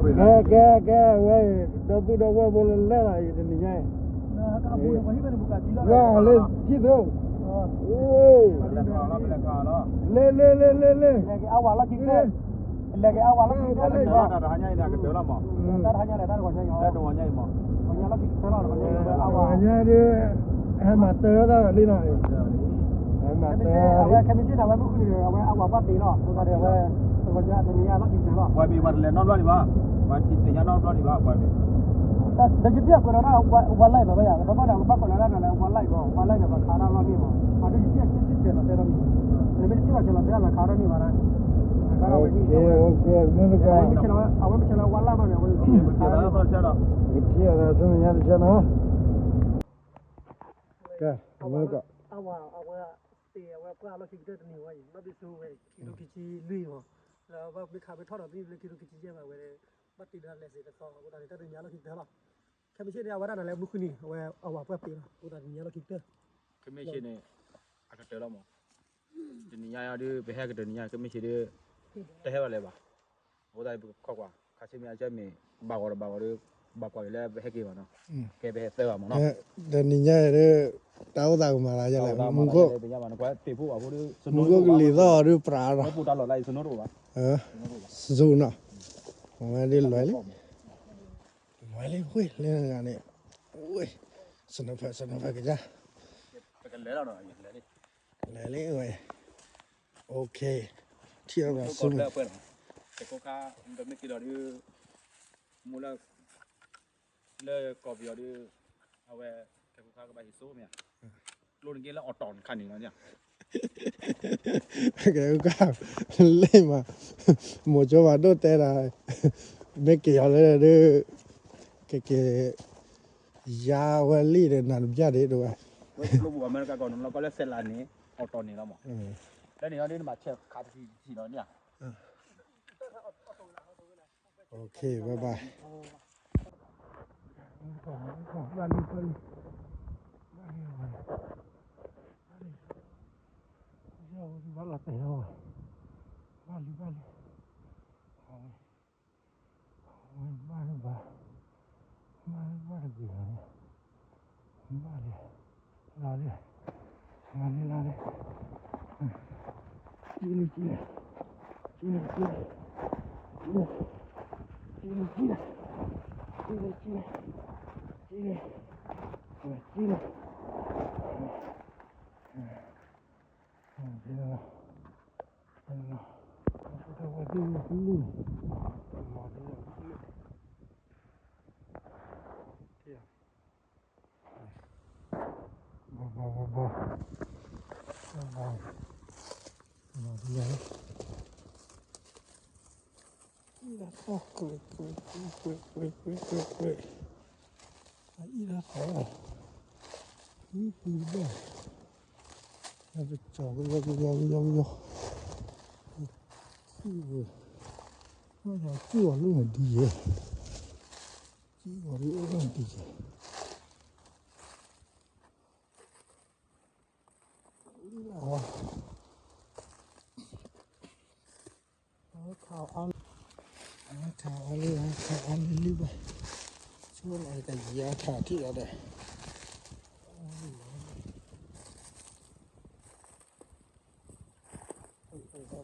ကဲ ကဲ ကဲ ဝဲ ဒီပုၢ်ဒီဝဲၢ်ဖိလၢလဲၣ်လီၤအံၤ တနံၤညါအံၤ ဝဲလၢထံၣ်သိ လ့ လ့ လ့ လ့ လ့ လဲၤက့ၤအဝၤလီၢ်ခံကတၢၢ် လဲၤက့ၤအဝၤလီၢ်ခံကတၢၢ်လၢ တဟါညါအံၤန့ၣ် အကတၢၢ်လီၤမး တဟါညါလဲၤတၢ်တဂီၤညါအံၤ တဂီၤညါအံၤမး တဂီၤညါဒ် ဟဲမၤတၢ်တၢ်လံနီၤ ဟဲမၤတၢ် အဝဲခဲမုၢ်ဆ့ၣ်န့ၣ် အဝဲမုၢ်ဃုနံၤန့ၣ် အဝဲအဝၤပှၢ်ပ့ၤလီၤ အဃိသတးဒီး အဝဲ တဂီၤညါတနံၤညါလီၢ်ခံကတၢၢ်လီၤ ပှၤမ့ၢ်ပှၤတလဲၤနီတဘျီဒံးဘၣ် ပှၤတသ့ၣ်ညါနီတဘျီဒံးဘၣ် ပှၤမ့ၢ် ဒီးယထံၣ်အကွဲးလီၤတၢ် ဝါလၢ်မးဘၣ်ယၤ ဒီးဘၣ်ဒီးဘၣ်ကွဲးလီၤတၢ်ဒီးလၢ ဝါလၢ်ဘၣ် ဝါလၢ်န့ၣ် ပှၤခးတၢ်လီၢ်န့ၣ်မး အဒိယထံၣ်အက့ၢ်ထံၣ်ဆဲးလီၤတဲဒီးမံၤ နမ့ၢ်တထံၣ်ဘၣ်ဆဲးလီၤတဲဒီး ခးတၢ်န့ၣ်ဘၣ် အဝဲမ့ၢ်ဆဲးလီၤ အဝဲမ့ၢ်ဆဲးလီၤ ဝါလၢ်မးန့ၣ် အဝဲ ကထံၣ်အသးဆူမဲာ်ညါတဆၢနီၤ ကဲ အဝဲ အဝဲ အဝဲပှၢ်လီၢ်ခံကတၢၢ်တနံၤဝဲအံၤ ဘၣ်ဘ့ၣ်ဆိဝဲ ခံကထိခံဆံလွံၢ်မး လၢဘၣ်မ့ၢ်ခးမ့ၢ်ထီၣ်ဒီး ဘၣ်မ့ၢ်ခးမ့ၢ်ထီၣ်ဒီးသံလၢခံကထိခံဆံယဲၢ်ဘၣ်ဝဲ ဘၣ်တ့ဒီးလဲၤစ့တသီ အဃိသတးန့ၣ် တၢ်တနံၤညါလီၢ်ခံကတၢၢ်လီၤ ခဲမုၢ်ဆ့ၣ်န့ၣ် အဝဲဒၣ်န့ၣ်လၢမုၢ်ဃုနံၤ အဝဲအဝၤပှၢ်ပ့ၤလီၤ အဃိသတးတနံၤညါလီၢ်ခံကတၢၢ် ခဲမုၢ်ဆ့ၣ်န့ၣ် အကတၢၢ်လီၤမး တနံၤညါဒ် ပဟဲကတၢၢ်နံၤညါ ခဲမုၢ်ဆ့ၣ်ဒ် တဟဲဘၣ်လၢၤဘၣ် အဃိသတးပကခီကွၢ် ခါဆ့မ့ၢ်အကၢမ့ၢ် ဘၣ်ဂီၤဒီးဘၣ်ဂီၤဒီး ဘၣ်ကွၢ်က့ၤလၢပဟဲက့ၤဘၣ်နီၤ ကဲပဟဲသၢဂၤမးနီၤ တနံၤညါဒ် တၢ်အိၣ်သးကမၤလၢယလဲၣ် မူခိၣ် မူခိၣ်ကလံၤသီၣ်အီၤဒ်ပြးဒီး ပူၤတၢ်လီၢ်သးအံၤ စနိတအိၣ်ဘၣ် စနိတအိၣ်ဘၣ် စူနီၤ အဝဲဒ်လွဲလံ လွဲလံဝ့ၢ်လၢနဂၤန့ၣ် ဝ့ၢ် စနိဖဲ စနိဖဲကယါ ပကလဲၤလီၤနီၤ လဲၤလံ လဲၤလံဝဲ OK ထံၣ်အီၤဘၣ်ဆူ ကဲခိၣ်ခါ ပမ့ၢ်က့ၤလီၤဒ် မူလၢ လၢကီၢ်ပယီၤဒ် အဝဲ ကဲခိၣ်ခါကဘၣ်ဟံးစိမ့ၢ်ဧါ ကျိနက့လၢအီၣ်တီၢ်နခါန့ၣ်လီၤန့ၣ် ကဲခိၣ်ခါ လ့ၣ်မး မိၤကၠိဘၣ်ဒိၣ်တဲဒၣ် မ့ၢ်က့ၤအီၤလၢဒ် ကက့ၤ ယါဝဲလံဒီးနၤတဘျၣ်ဒ်တဝဲ ဝဲကျိပူၤအမဲရကၤကီၢ်နူာ်လီၤကီၢ်လၢစဲးလးန့ၣ် အီၣ်တီၢ်န့ၣ်လီၤမး လၢန့ၣ်လီၤဒ်နဘၣ်ဆဲးခးတထံၣ်တထံၣ်လီၤန့ၣ် OK bye bye ဘၣ်လံ ဘၣ်လံ ဘၣ်လံ ဘၣ်လံ ဘၣ်လီၤတဲာ်လီၤ ဘၣ်လံ ဘၣ်လံ ဝဲဘၣ်လၢဘၣ် ဘၣ်လၢဘၣ်တဂ့ၤလီၤန့ၣ် ဘၣ်လံ လီၤလံ လီၤလံ လီၤလံ ကံလံ ကံလံ ကံလံ ကံလံ ကံလံ ကံလံ ကံလံ ကံလံ ကံလံ ကံလံ ကံလံ ကံလံ ကံလံ ကံလံ ကံလံ ဘီဘီဘီဘီ အံၤဒၣ်သီ ကွဲး ကွဲး ကွဲး ကွဲး ကွဲး ကွဲး ကွဲး အံၤဒၣ်သီ ဟံးဟံးဘၣ် ပကၠီၤကယီကယီကယီကယီ ကံၣ်ဝဲ ကံၣ်ဝဲလၢဒ်ယဲ ကံၣ်ဝဲလၢဒ်ယဲ လီၤဝဲ အဝဲထးအီၤလၢ အဝဲထးအီၤလၢ အဝဲထးအီၤလၢလံဘၣ် ဆိလီၤကယၤထးထံၣ်အီၤဒီး ကီကဲ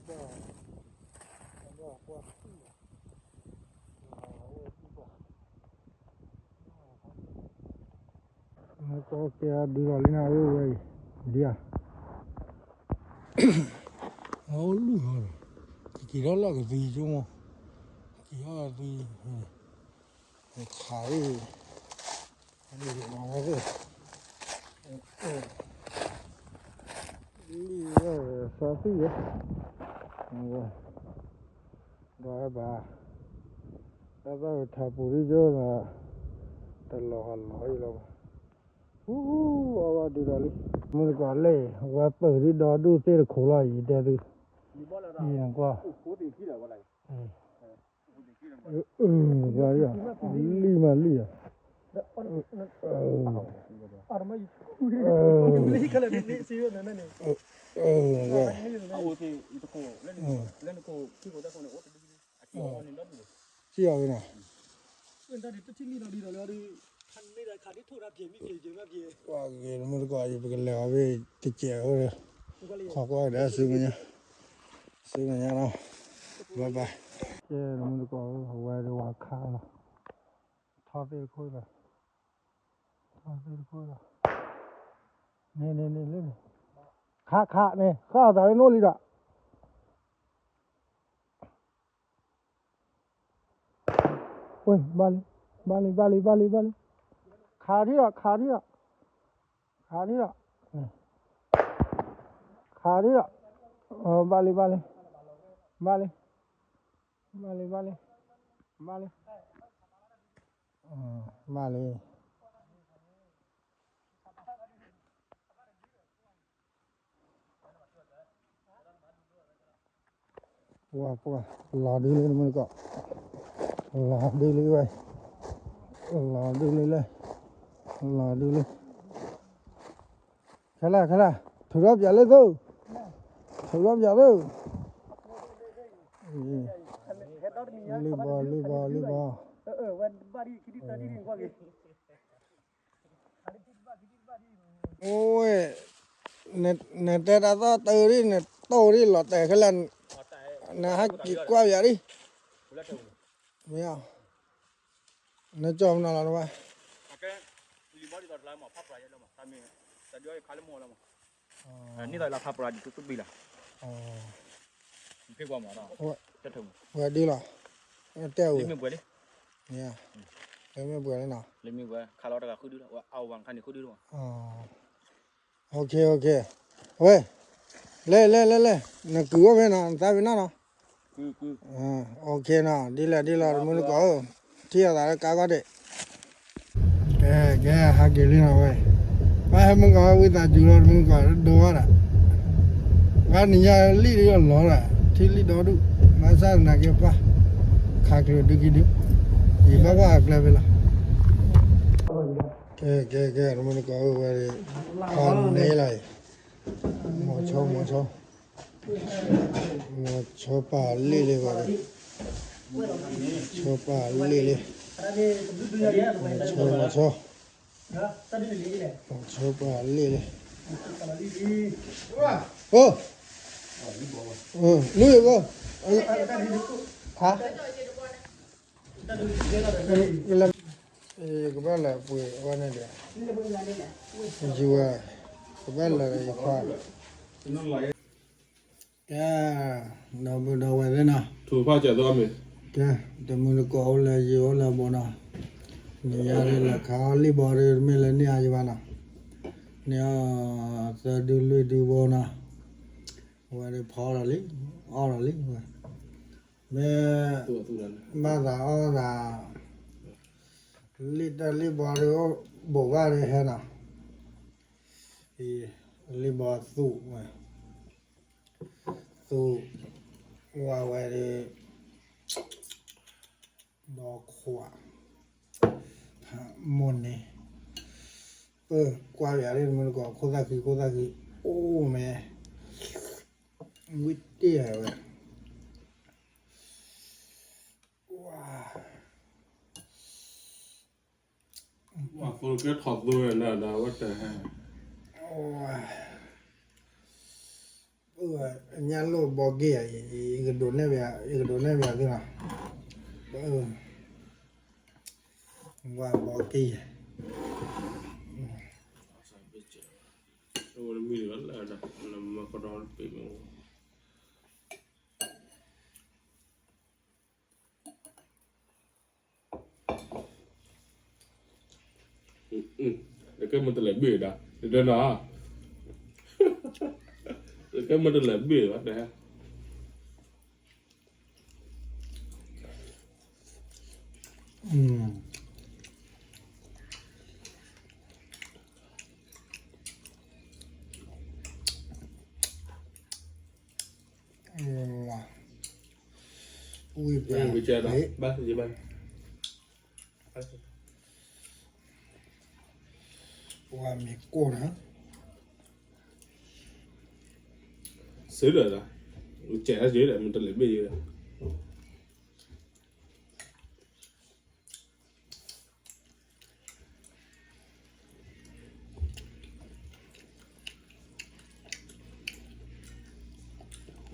ဒုးဒီးလံနၤ အိၣ်ဝဲအံၤ ဒ်ဧါ အအိၣ်လုၢ်ဟီ ကက့ၤထီၣ်လီၢ်ကသံဆိကမိၣ် က့ၤထီၣ်ကသံ ခးရံၣ် လံဝဲစီသံၣ်ဝဲ ဒီးဘၣ် တၢ်သၣ်ဝဲထးပူၤဒ်ယိဒီး တလီၤဟးလီၤအံၤလီၤဘၣ် ဟူ အဝဲဒုးဒီးလံ မုၢ်တကီၢ်လၢ ဝဲပၢၢ်ဒ်ဒီဒူၣ်သ့ၣ်တခိၣ်လီၤ ယတဲသု ယနကွၢ် ကွၢ် လံမးလံဧါ ကွၢ် ထံၣ်အီၤဝဲနီၤ, ပှၤဂ့ၤတမုၢ်တကိးအံၤ ပကလဲၤအီၤဝဲတစဲးအဃိဒီး ခိးကွၢ်ကဒါဆူမဲာ်ညါ, ဆူမဲာ်ညါနီၤ, bye bye. ကဲ တမုၢ်တကိးဧၢ အဝဲဒၣ်ဝဲခးလီၤ, ထီၣ်သ့ၣ်တခိၣ်လီၤ, ထီၣ်သ့ၣ်တခိၣ်လီၤ, န့ၣ်န့ၣ်န့ၣ်လၢန့ၣ်, ခးခးန့ၣ် ဃၣ်အသးလၢနိၣ်လံဒီး ဝဲ ဘၣ်လံ, ဘၣ်လံ ဘၣ်လံ ဘၣ်လံ ဘၣ်လံ, ခးထံၣ်ဒီး ခးထံၣ်ဒီး, ခးထံၣ်ဒီး, ခးထံၣ်ဒီး, ဘၣ်လံ ဘၣ်လံ, ဘၣ်လံ, ဘၣ်လံ ဘၣ်လံ, ဘၣ်လံ, ဘၣ်လံ. ပှၤ ပှၤ လီၤဒုလံတမုၢ်တကိး, လီၤဒုလံဝဲ, လီၤဒုလံလၢ, လီၤဒုလံ, ခဲလၢာ် ခဲလၢာ် ထုးထီၣ်ပၠးလၢသိ, ထုးထီၣ်ပၠးလၢ, လံဘီ လံဘီ လံဘီ. အိၣ်ဝဲ, နတဲတၢ်သီၣ်တၢ်ဒ် နတိၢ်ဒ်လီၤတဲာ်ခဲလၢာ်, နဟဲက့ၤကွၢ်ပၠးဒ်, မ့ၢ်, နကၠီမနီၤလီၤတဝဲ, ဝဲဒ်လီၤ, တဲဝဲ, လၢမ့ၢ်ပှဲၤလံနီၤ, လၢမ့ၢ်ပှဲၤန့ၣ်နီၤ, လၢမ့ၢ်ပှဲၤ ခါလီၤတဂၤဃုဒုလီၤ, ဝဲအဝဲခါန့ၣ်ဃုဒုလီၤ, ဝဲ, လဲၤ လဲၤ လဲၤ လဲၤ နကုၤအိၣ်ဖဲနီၤ နသးဖဲနီၤနီၤ, အိၣ်ခ့နီၤ ဒ်လဲၣ်ဒ်လဲၣ် တမုၢ်တကိးဧၢ, ထံၣ်အသးလၢကါဂီၢ်ဒဲး ကဲ ကဲ ဟးက့ၤလံနီၤဝဲ, ဘၣ်ဟဲမုၢ်ကီၤဝံသးစူၤလီၤ တမုၢ်တကိးဒိဝဲဒၣ်, ဘၣ်နံၤညါလံၣ်ဒီးလီၤဒၣ် ထံလံၣ်ဒီဒူၣ်, ဘၣ်ဆၣ်သနာ်က့ပှၢ်, ခးကျိၤဒုခံဒု, ယဘၣ်ကွၢ်အကျဲဖဲလီၤ, ကဲ ကဲ ကဲ တမုၢ်တကိးဝဲ, ဖးန့ၢ်လီၤအံၤ, မီၤဆီ မီၤဆီ မီၤဆီပာ်လ့ၣ်လံဝဲ, ဆီပာ်လ့ၣ်လံ, မီၤဆီ မီၤဆီ, မီၤဆီပာ်လ့ၣ်လံ, အိ, လူၤယၤ, ဟါ, ယကဘၣ်လဲၤပှ့ၤဝဲန့ၣ်ဒီး, ယဝဲ, ကဘၣ်လဲၤဒီးယခွါ, ကဲ, ဒီပုၢ်ဒီဝဲၢ်သ့ၣ်နီၤ, ကဲ, တမုၢ်တကိးအိၣ်လၢယအိၣ်လၢဘိနီၤ, နံၤညါဒ်လဲၤခးအီၣ်လံၣ်ဘီဒီး တမ့ၢ်လၢန့ၢ်အါယဘၣ်နီၤ, န့ၢ်အီၣ်သၢဒုလွံၢ်ဒုဘိနီၤ, အဝဲဒၣ်ဖီဒီးလံ, အီၣ်ဒီးလံ, မ့ၢ်, ဘၣ်သးအီၣ်သး, လံၣ်တၢ်လံၣ်ဘီဒီး ဘိးဘၣ်ဒီးဟဲနီၤ, လံၣ်ဘီသူၣ်ဝဲ, သူၣ်, ဝဲဝဲဒီး, ဒီခွး, မိၢ်န့ၣ်, ပကွၢ်ယၤဒ်တမုၢ်တကိး ခိၣ်သၣ်ခံ ခိၣ်သၣ်ခံ, အိၣ်မဲာ်, ဝံၣ်တ့ၢ်ဝဲ, ဝါ, ဝါ, ညၣ်လိၣ်ဘီက့ၢ်ဧါ, ယကဒိးနဲၣ်, ယကဒိးနဲၣ်ပၠးသုနီၤ, ဝါဘီက့ၢ်, တကဲမ့ၢ်တလဲၤဘ့ၣ်ဒီး, တကဲမ့ၢ်တလဲၤဘ့ၣ်ဘၣ်တဲ, ဝံၣ်ပှၤ, ပှၤမ့ၢ်ကိၢ်နၤ, စၢၤဒီး, ကဲစၢၤဒီး မ့ၢ်တလဲၤဘ့ၣ်ယၤဒီး,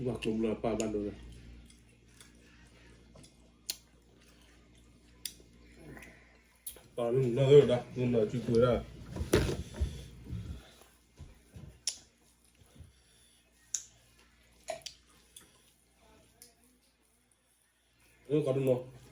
ဘၣ်ကျိၤဘျၢပၢ်ဘၣ်ဒိလၢ ပာ်လၢနၤသၢဒၣ် နၤစုပှဲၤဒၣ် လၢကီးတနီၤ